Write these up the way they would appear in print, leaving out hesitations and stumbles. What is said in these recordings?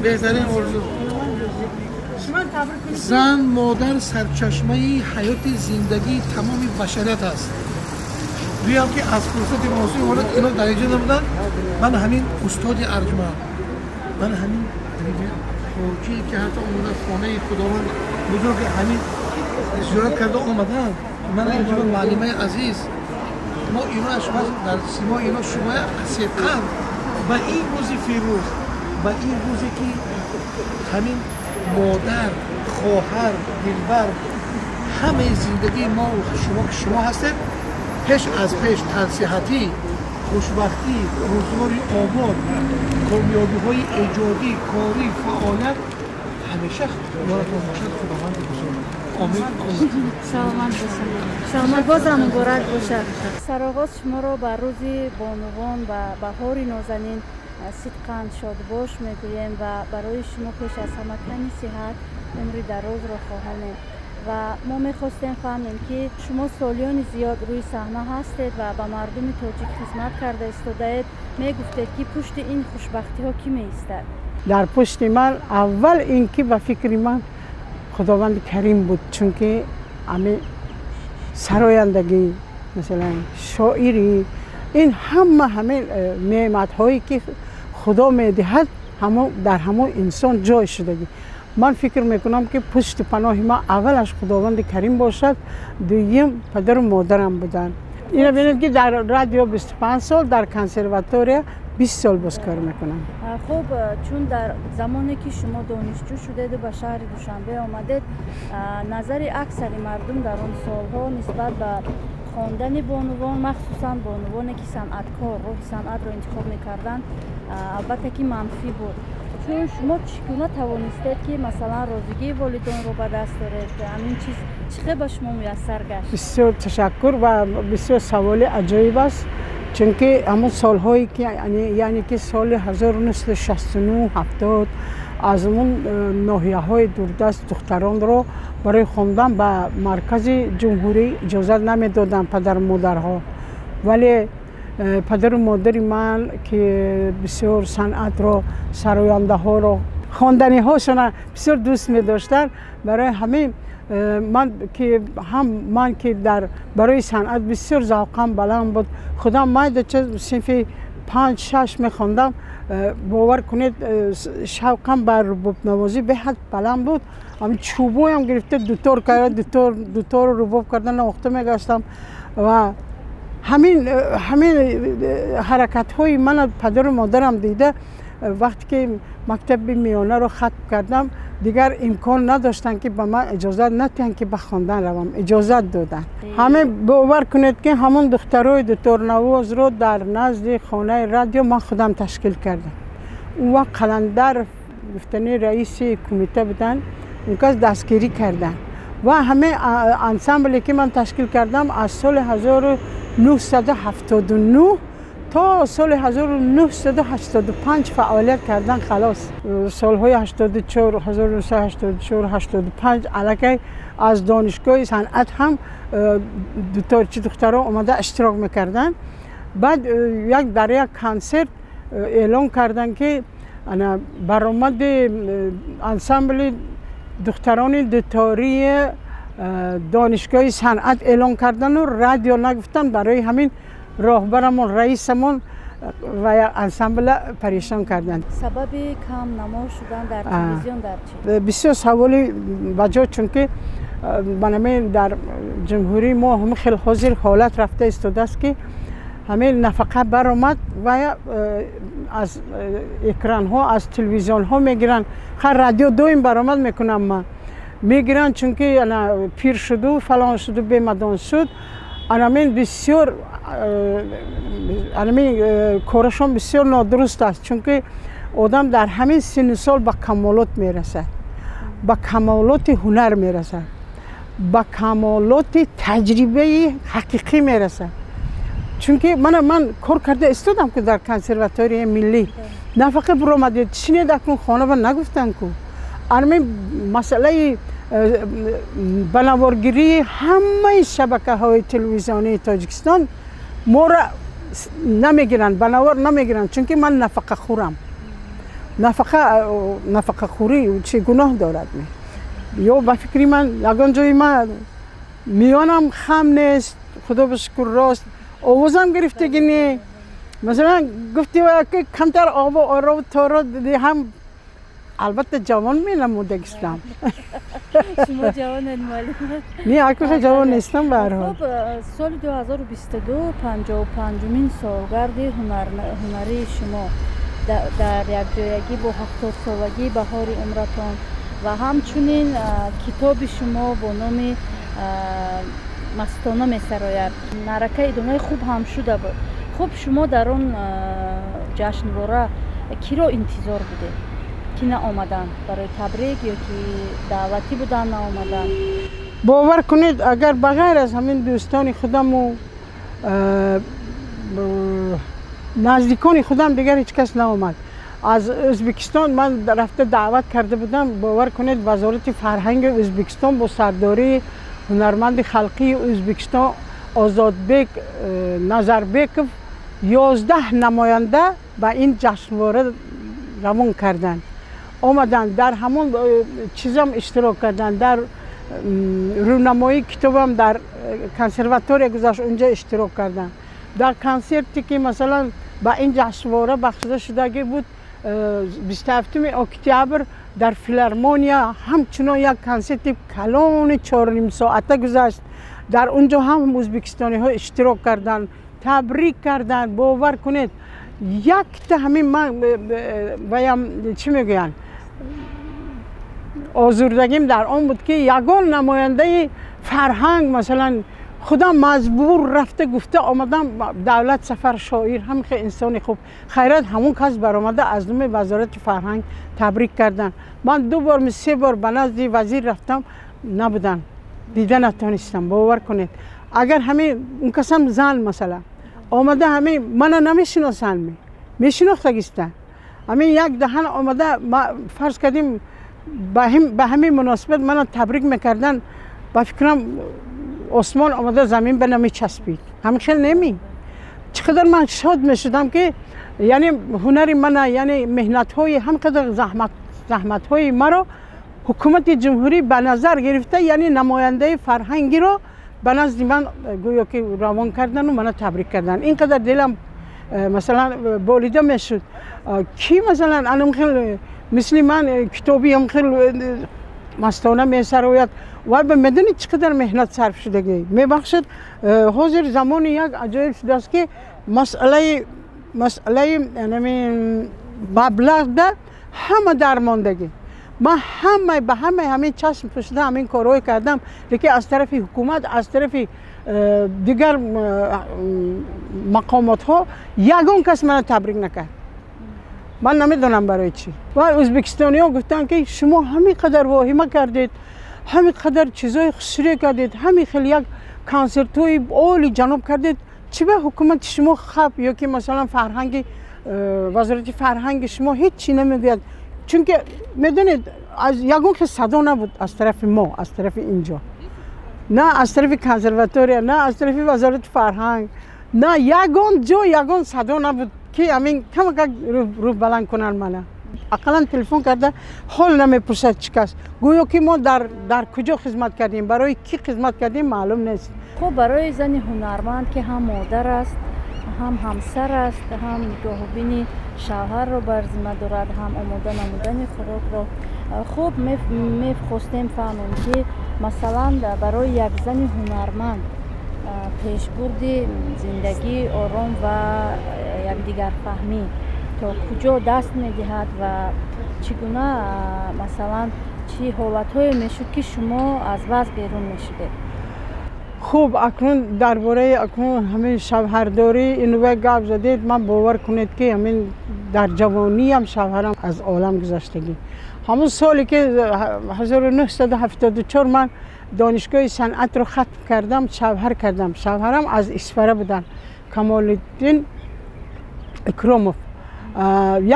بهترین آرزو. زن مادر سرچشمه حیات زندگی تمام بشریت است. دویم که از فرصت موضوع حالت اینا در اینجا نبودن. من همین استاد ارجمند، من همین حاجی که حتی اومدن خانه خداوند بزرگ همین زیارت کرده آمدن، من اینجا معلمه عزیز ما اینا شما در سیما اینا شما صدقاً و این روز فیروز و این روزی که همین مادر، خواهر، دلبر همه زندگی ما و شما که شما هستید، پیش از پیش تنصیحتی، خوشبختی، روزگاری آباد، کامیابی های ایجادی، کاری، فعالیت همیشه یادتون باشد. خداوند بزرگ. آمین. سلامت باشد. سلامت بازم مبارک باشد. سرآغاز شما را به روز بانوان و بهار نازنین صدقاً شادباش میگوییم و برای شما پیش از همه تنی صحت، عمری دراز را خواهانیم. و ما میخواستیم فهمیم که شما سالیان زیاد روی صحنه هستید و به مردم تاجیک خدمت کرده استادید. میگفتید که پشت این خوشبختی ها کی میایستد؟ در پشت من اول اینکه به فکر من خداوند کریم بود، چون که همه سرایندگی مثلا شاعری این همه نعمت هایی که خدا میدهد همه در همه انسان جای شدگی. من فکر میکنم که پشت پناه ما اولش خداوند کریم باشد، دویم پدر و مادرم بودن. اینو ببینید که در رادیو 25 سال، در کنسرواتوریا 20 سال باز کار میکنم. خب چون در زمانی که شما دانشجو شدید و به شهر دوشنبه آمدید، نظر اکثر مردم در آن سالها نسبت به خواندن بانوان، مخصوصا بانوانی که صنعتکار راه صنعت را انتخاب میکردند، البته که منفی بود. چون شما چگونه توانستید که مثلا розигии волидонро ба даст доред؟ ҳамин чиз чӣ хел ба шумо муяссар гашт? Бисёр ташаккур ва бисёр саволи аҷоиб аст, чунки ҳамон солҳое ки яъне ки соли 1969 70 аз он ноҳияҳои дурдаст духтаронро барои хондан ба маркази ҷумҳурӣ иҷозат намедоданд падару модарҳо. Вале падару модари ман ки бисёр санъатро, сарояндаҳоро, хонданиҳошона бисёр дӯст медоштанд, барои ҳамин ман ки ҳам ман ки дар барои санъат бисёр завқам баланд буд, худам майдача синфи 5-6 мехондам, бовар кунед шавқам ба рубобнавозӣ беҳад баланд буд. Ҳамин чӯбоям гирифта дутор карда, дутору рубоб карда навохта мегаштам ва ҳамин ҳаракатҳои мана падару модарам дида, вақте ки мактаби миёнаро хатм кардам, дигар имкон надоштанд ки ба ман иҷозат надиҳанд ки ба хондан равам. Иҷозат доданд. Ҳама бовар кунед ки ҳамон духтарои дуторнавозро дар назди хонаи радио ман худам ташкил кардам. Он вақт Қаландар гуфтани раиси кумита буданд, он кас дастгирӣ карданд ва ҳама ансамбле ки ман ташкил кардам аз соли 1979 то соли 1985 фаъолият кардан. Халос солҳои 84, 1984, 85 аллакай аз донишгоҳи санъат ҳам дуторчи духтаро омада иштирок мекарданд. Баъд як дар як консерт эълон карданд ки баромади ансамбли духтарони дутории донишгоҳи санъат эълон кардану радио нагуфтанд. Барои ҳамин роҳбарамон, раисамон ва ансамбла парешон карданд. Сабаби кам намо шудан дар телевизион дар чӣ? Бисёр саволи баҷо, чунки банамин дар ҷумҳурии мо ҳамин хел ҳозир ҳолат рафта истодааст ки ҳамин нафақа баромад ва аз экранҳо, аз телевизионҳо мегиранд. Хар радио доим баромад мекунам ман. Мегиранд, чунки пир шуду, фалон шуду, бемадон шуд. Анамин бисёр анамин корашон бисёр нодуруст аст, чунки одам дар ҳамин синну сол ба камолот мерасад, ба камолоти ҳунар мерасад, ба камолоти таҷрибаи ҳақиқӣ мерасад. Чунки ман кор карда истодам ки дар консерваторияи миллӣ нафақа буромадед, шинед акнун хона ба нагуфтанд ку. Анамин масъалаи Ба наворгирии ҳамаи шабакаҳои телевизионии Тоҷикистон моро намегиранд, ба навор намегиранд, чунки ман нафақахӯрам. Нафақахӯрӣ чӣ гуноҳ дорад? Ё ба фикри ман ягон ҷои ман миёнам хам нест, худо ба шукр рост, овозам гирифтагӣ не. Масалан, гуфти ки камтар обу орову торо ҳам албатта ҷавон менамудагистам. Шумо ҷавонед, муаллим. Не, акуша ҷавон нестам ба ҳар ҳол. Хуб, соли 2022 55-умин солгарди ҳунарии шумо дар якҷоягӣ бо 70-солагии баҳори умратон ва ҳамчунин китоби шумо бо номи «Мастона месарояд» маъракаи идомаи хуб ҳам шуда буд. Хуб, шумо дар он ҷашнвора киро интизор будед, ки наомаданд барои табрик ё ки даъватӣ буданд, наомаданд? Бовар кунед, агар ба ғайр аз ҳамин дӯстони худаму наздикони худам дигар ҳеҷ кас наомад. Аз Ӯзбекистон ман рафта даъват карда будам. Бовар кунед, Вазорати фарҳанги Ӯзбекистон бо сардории ҳунарманди халқии Ӯзбекистон Озодбек Назарбеков 11 намоянда ба ин ҷашнвора равон карданд. Омаданд, дар ҳамон чизам иштирок карданд, дар рӯнамоии китобам дар консерватория гузашт, унҷа иштирок карданд. Дар консерте ки масалан ба ин ҷашнвора бахшида шудагӣ буд, 27 октябр дар филармония ҳамчунон як консерти калони 4,5 соата гузашт. Дар он ҷо ҳам ӯзбекистониҳо иштирок карданд, табрик карданд. Бовар кунед, якта ҳамин ман ваям чӣ мегӯянд, озурдагим дар он буд, ки ягон намояндаи фарҳанг, масалан, худам маҷбур рафта гуфта омадам. Давлат Сафар Шоир ҳам хеле инсони хуб, хайрат, ҳамон кас баромада аз номи Вазорати фарҳанг табрик карданд. Ман ду бор, се бор ба назди вазир рафтам, набуданд, дида натонистам. Бовар кунед, агар ҳамин он касам зан, масалан, омада, ҳамин мана намешиносанд, мешинохтагистанд, ҳамин як даҳан омада, фарз кардем, ба ҳамин муносибат мана табрик мекарданд, ба фикрам, осмон омада замин ба намечаспид. Ҳамин хел неми? Чӣ қадар ман шод мешудам, ки яъне ҳунари мана, яъне меҳнатҳои ҳам қадар заҳматҳои маро ҳукумати ҷумҳурӣ ба назар гирифта, яъне намояндаи фарҳангиро ба назди ман гӯё ки равон кардану мана табрик карданд. Ин қадар дилам масалан болида мешуд, ки масалан анам хел мисли ман китоби ҳам хел «Мастона месарояд» ва медонед, чӣ қадар меҳнат сарф шудагӣ. Мебахшед, ҳозир замони як аҷоиб шудааст, ки масъалаи маблағда ҳама дармондагӣ. Ман ҳама ба ҳамаи ҳамин чашм пӯшида ҳамин корҳое кардам, лекин аз тарафи ҳукумат, аз тарафи дигар мақомотҳо ягон кас мана табрик накард. Ман намедонам барои чӣ. Ва ӯзбекистониҳо гуфтанд, ки шумо ҳамин қадар воҳима кардед, ҳамин қадар чизҳои хусусӣ кардед, ҳамин хел як консертҳои оли ҷаноб кардед, чӣ ба ҳукумати шумо хаб ё ки масалан фарҳанги вазорати фарҳанги шумо ҳеҷ чӣ намегӯяд? Чунки медонед, аз ягон хел садо набуд аз тарафи мо, аз тарафи инҷо, на аз тарафи консерватория, на аз тарафи Вазорати фарҳанг, на ягон ҷо ягон садо набуд, ки ҳамин камакак рӯҳ баланд кунанд мана, ақаллан телефон карда ҳол намепурсад чӣ кас. Гӯё ки мо дар куҷо хизмат кардем, барои кӣ хизмат кардем, маълум нест. Хуб, барои зани ҳунарманд, ки ҳам модар аст, ҳам ҳамсар аст, ҳам нигоҳубини шавҳарро бар зимма дорад, ҳам омода намудани хӯрокро, хуб, мехостем фаҳмем, ки масалан барои як зани ҳунарманд пешбурди зиндагии ором ва якдигарфаҳмӣ то куҷо даст медиҳад ва чӣ гуна, масалан, чӣ ҳолатҳое мешуд, ки шумо аз вазъ берун мешудед? Хуб, акнун дар бораи акнун ҳамин шавҳардорӣ инва гап задед. Ман, бовар кунед, ки ҳамин дар ҷавониям шавҳарам аз олам гузаштагӣ. Ҳамон соле ки 1974 ман донишгоҳи санъатро хатм кардам, шавҳар кардам. Шавҳарам аз Исфара буданд, Камолиддин Икромов,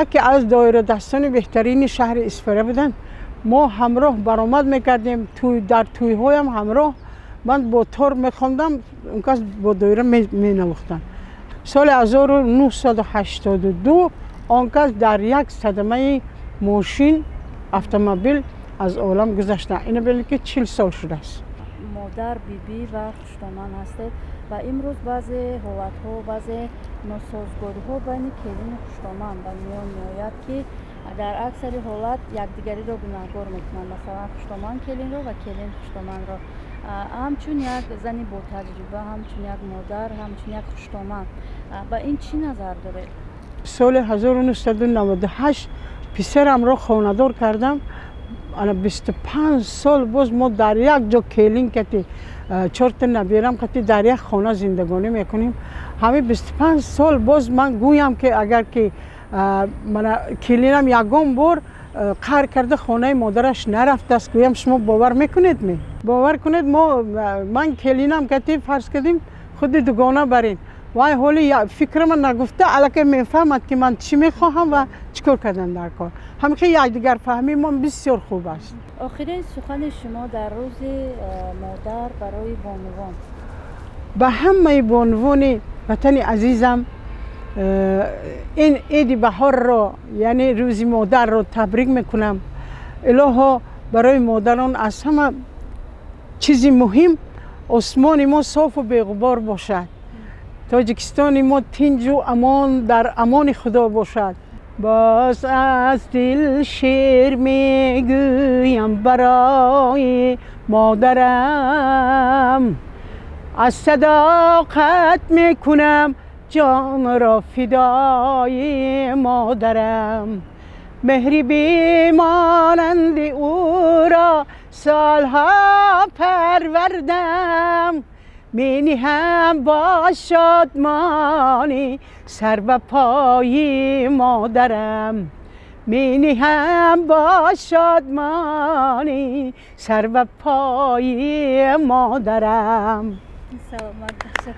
яке аз доирадастони беҳтарини шаҳри Исфара буданд. Мо ҳамроҳ баромад мекардем, дар тӯйҳоям ҳамроҳ ман бо тор мехондам, он кас бо доира менавохтанд. Соли 1982 он кас дар як садамаи мошин, автомобил аз олам гузаштанд. Ина бинед, ки 40 сол шудааст. Модар, бибӣ ва хуштоман ҳастед ва имрӯз баъзе ҳолатҳо, баъзе носозгориҳо байни келину хуштоман ба миён меояд, ки дар аксари ҳолат якдигариро гунаҳгор мекунанд, масалан, хуштоман келинро ва келин хуштоманро. Ҳамчун як зани ботаҷриба, ҳамчун як модар, ҳамчун як хуштоман, ба ин чӣ назар доред? Соли 1998 писарамро хонадор кардам. Ана 25 сол боз мо дар як ҷо, келин кати, чорта набирам кати, дар як хона зиндагонӣ мекунем. Ҳамин 25 сол боз ман гӯям, ки агар ки мана келинам ягон бор қаҳр карда хонаи модараш нарафтааст, гӯям, шумо бовар мекунед? Ме бовар кунед, мо ман келинам кати, фарз кардем, худи дугона барин, вай ҳоли фикрама нагуфта, аллакай мефаҳмад, ки ман чӣ мехоҳам ва чӣ кор кардан дар кор. Ҳамихи якдигарфаҳмии мо бисёр хуб аст. Охирин сухани шумо дар рӯзи модар барои бонувон? Ба ҳамаи бонувони ватани азизам ин иди баҳорро, яъне рӯзи модарро, табрик мекунам. Илоҳо, барои модарон аз ҳама чизи муҳим осмони мо софу беғубор бошад, Тоҷикистони мо тинҷу амон, дар амони Худо бошад. Боз аз дил шеър мегӯям барои модарам, аз садоқат мекунам ҷонро фидои модарам. Меҳри бемонанди ӯро солҳо парвардам, мениҳам бо шодмонӣ сар ба пои модарам, мениҳам бо шодмонӣ сар ба пои модарам. Саломат бошед.